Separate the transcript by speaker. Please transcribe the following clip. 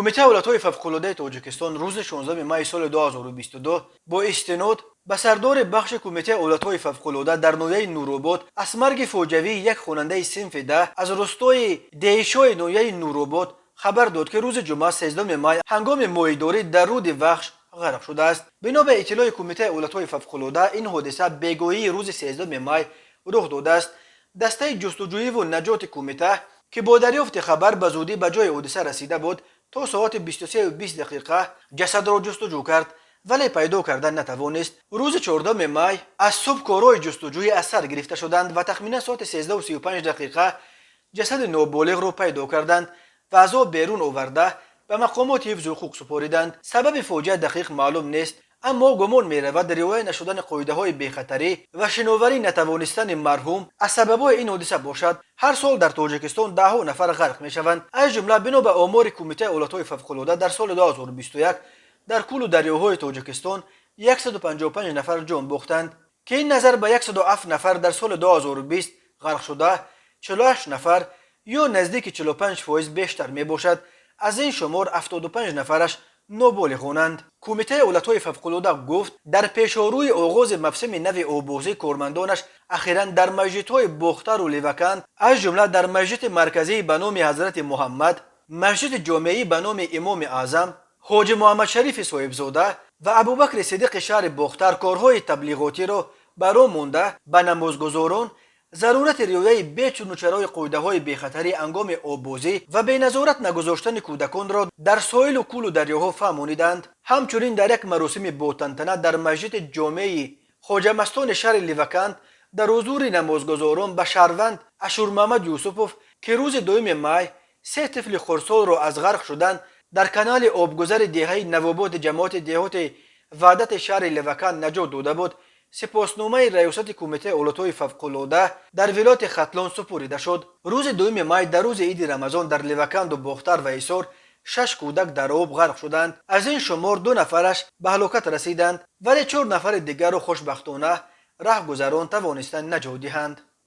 Speaker 1: Кумитаи ҳолатҳои фавқулодаи Тоҷикистон рӯзи 16 майи соли 2022 бо истинод ба сардори бахши Кумитаи ҳолатҳои фавқулода дар ноҳияи Нуробод аз марги фоҷиавии як хонандаи синфи 10 аз рустои Деҳишои ноҳияи Нуробод хабар дод, ки рӯзи ҷумъа, 13 май, ҳангоми моҳидорӣ дар руди Вахш ғарқ шудааст. Бино ба иттилои Кумитаи ҳолатҳои фавқулода, ин ҳодиса бегоҳии рӯзи 13 май рух додааст. Дастаи ҷустуҷӯиву наҷоти кумита, ки бо дарёфти хабар ба зудӣ ба ҷои ҳодиса расида буд, то соати 23:20 дақиқа ҷасадро ҷустуҷӯ кард, вале пайдо карда натавонист. Рӯзи 14 май аз субҳ корҳои ҷустуҷӯӣ аз сар гирифта шуданд ва тахминан соати 13:35 дақиқа ҷасади ноболиғро пайдо карданд ва аз об берун оварда, ба мақомоти ҳифзи ҳуқуқ супориданд. Сабаби фоҷиа дақиқ маълум нест, аммо гумон меравад, риоя нашудани қоидаҳои бехатарӣ ва шиноварӣ натавонистани марҳум аз сабабҳои ин ҳодиса бошад. Ҳар сол дар Тоҷикистон даҳҳо нафар ғарқ мешаванд. Аз ҷумла, бино ба омори Кумитаи ҳолатҳои фавқулода, дар соли 2021 дар кӯлу дарёҳои Тоҷикистон 155 нафар ҷон бохтанд, ки ин назар ба 107 нафар дар соли 2020 ғарқшуда 48 нафар ё наздики 45% бештар мебошад. Аз ин шумор 75 нафараш ноболиғонанд. Кумитаи ҳолатҳои фавқулода гуфт, дар пешорӯи оғози мавсими нави оббозӣ кормандонаш ахиран дар масҷидҳои Бохтару Леваканд, аз ҷумла дар масҷиди марказии ба номи Ҳазрати Муҳаммад, масҷиди ҷомеӣ ба номи Имоми Аъзам Ҳоҷи Муҳаммадшарифи Соҳибзода ва Абубакри Сидиқи шаҳри Бохтар корҳои таблиғотиро ба роҳ монда, ба намозгузорон зарурати риояи бечуну чарои қоидаҳои бехатарӣ ҳангоми оббозӣ ва беназорат нагузоштани кӯдаконро дар соҳилу кӯлу дарёҳо фаҳмониданд. Ҳамчунин дар як маросими ботантана дар масҷиди ҷомеи Хоҷамастони шаҳри Ливаканд дар ҳузури намозгузорон ба шаҳрванд Ашурмаҳмад Юсупов, ки рӯзи 2 май се тифли хурдсолро аз ғарқ шудан дар канали обгузари деҳаи Навободи ҷамоати деҳоти Ваҳдати шаҳри Леваканд наҷот дода буд, сипосномаи раёсати Кумитаи ҳолатҳои фавқулода дар вилояти Хатлон супорида шуд. Рӯзи 2 май, дар рӯзи иди Рамазон, дар Леваканду Бохтар ва Ҳисор шаш кӯдак дар об ғарқ шуданд. Аз ин шумор ду нафараш ба ҳалокат расиданд, вале чор нафари дигарро хушбахтона раҳгузарон тавонистанд наҷот диҳанд.